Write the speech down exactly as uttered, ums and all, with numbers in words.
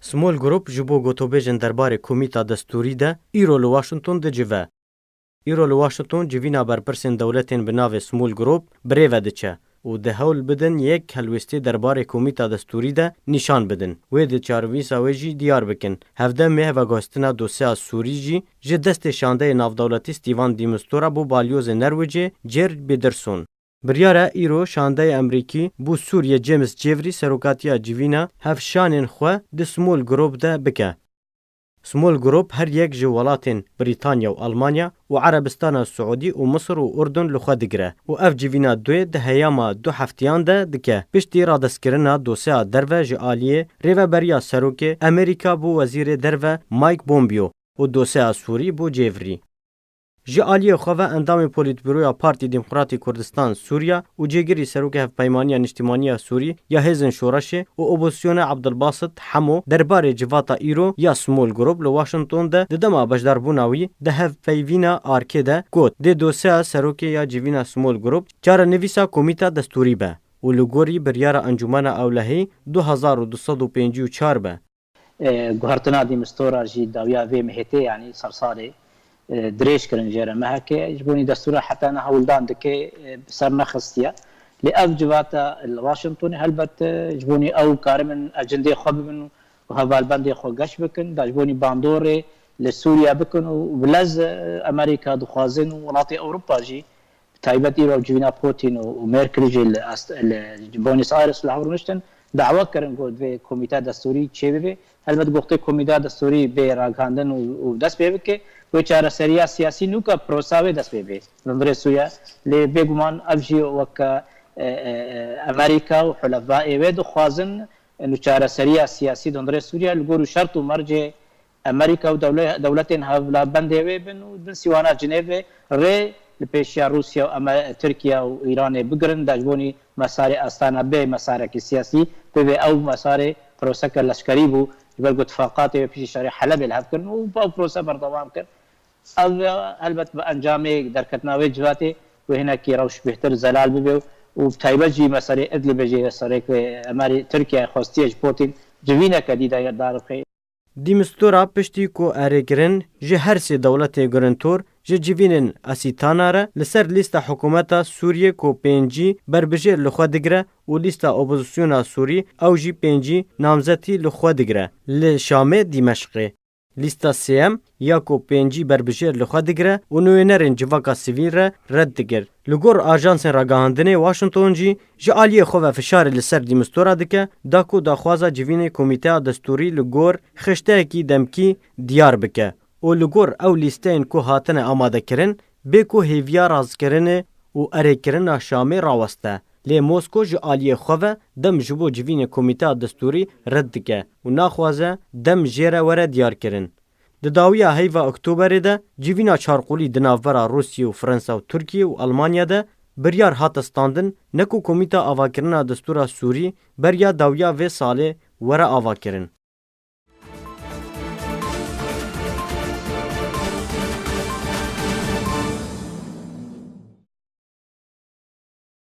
Smol Group ji bo gotobêjên derbarê Komîta Destûrî de îro li Washington dicive. Îro li Washington civîna berpirsên dewletên bi navê Smol Group bi rê ve diçe û di hewl bidin yek helwêstê derbarê Komîta Destûrî de nîşan bidin. Wê di çarenivîsa wê jî diyar bikin. Hevdeh meh veguhestina dosyeya Sûrî jî ji destê şandeyê navdewletî Stephen de Mistura bo balyozê Nerwicê Jared Pederson. Biryar e îro şandeyê Emerîkî bo Sûriye James Jeffrey serokatiya civîna hevşanên xwe di Smol Group de bike. Smol Group her yek ji welatên Brîtanya û Almanya û Erebistana Siûdî û Misir û Urdun li xwe digire û ev civîna duê di heyama du heftiyan de dike, piştî radestkirina dosyeya derve ji aliyê Rêveberiya Serokê Emerîka bo Wezîrê Derve Mike Pompeo û dosyeya Sûrî bo Jeffrey. Ji aliyê xwe ve endamê Polîtbûroya Partî Demokratî Kurdistan Sûriya û cêgirî Serokê Hevpeymaniya Niştimanî ya Sûrî ya Hêzên Şoreşê û Opozisyonê Abdulbasit Hemo derbarê civata îro ya Smol Group li Washington de di dema beşdarbûna wî di hevpeyvîna ARKê de got, dê dosyeya serokê ya civîna Smol Group çarenivîsa Komîta Destûrî be û li gorî biryara Encûmena Ewlehî du hezar û du sed û pêncî û çar be. E, guhertina Dîmistora jî dawiya vê mehê tê, yanî sersalê, e, dirêj kirin jê re. M H K ji bo nî destûra heta niha wildan dike, e, bi ser nexistiye. Lê ev civata li Washingtonê helbet, e, ji bo nî ew karibin ecindê xwe bibin û hevalbendê xwe geş bikin, da ji bo nî bandorê li Sûriye bikin û bi lez, e, Amerîka dixwazin û welatê Ewropa jî. Bi taybet îro civîna Putin û, û Merkel jî li Est-, li Buenos Aires li hev rûniştin, dawa kirin ku divê komîteya destûrî çêbibe. Helbet ku wextê komîteya destûrî bê ragihandin û, û dest pê bike, wê çareseriya siyasî nûka prosa wê dest pê bê. Li hundirê Sûriye, lê bêguman ev jî weke, e, e, e, Amerîka û hulefayê wê dixwazin, e, nû çareseriya siyasî di hundirê Sûriye li gor û şert û mercê Amerîka û dewle-, dewletên hevlabendê wê bin û bin sîwana Cinêvê rê li pêşiya Rûsya û Ame-, Tirkiye û Îranê bigirin, da ji bo nî mesarê Astana bê mesarekî siyasî, bivê ew mesarê proseke leşkerî bû, ji ber ku tifaqatê wê piştî şerê Helebê li hev kirin û ew prose berdewam kir. Ev, helbet bi encamê derketina wê civatê wê hinekî rewş bêhtir zelal bibe û bi taybet jî meserê Idlibê jî serê ku Emerî Tirkiye xwestiye ji Putin civîneke dî de darixê. Dîmistura piştî ku erêkirin ji her sê dewletê girintor ji civînên Asîtana re li ser lîsta hikûmeta Sûriyê ku pêncî berbijêr li xwe digire û lîsta opozisyona Sûrî ew jî pêncî namzetî li xwe digire li Şamê Dîmeşqê. Lîsta sêyem ya ku pêncî berbijêr li xwe digire û nûnerên civaka sivîl re red dikir. Li gor ajansên ragihandinê Washington jî ji aliyê xwe ve fişarê li ser Dîmistora dike, da ku daxwaza civînê Komîteya Destûrî li gor xişteyekî demkî diyar bike û li gor ew lîsteyên ku hatine amadekirin, bê ku hêviya razkirinê û erêkirina Şamê raweste. Lê Mosko ji aliyê xwe ve dem ji bo civînê Komîteya Destûrî red dike û naxwaze dem jê re were diyarkirin. Di dawiya heyva Oktoberê de civîna çarqulî di navbera Rûsya û Fransa û Tirkiye û Almanya de biryar hate standin, ne ku Komîta Avakirina Destûra Sûrî beriya dawiya vê salê were avakirin.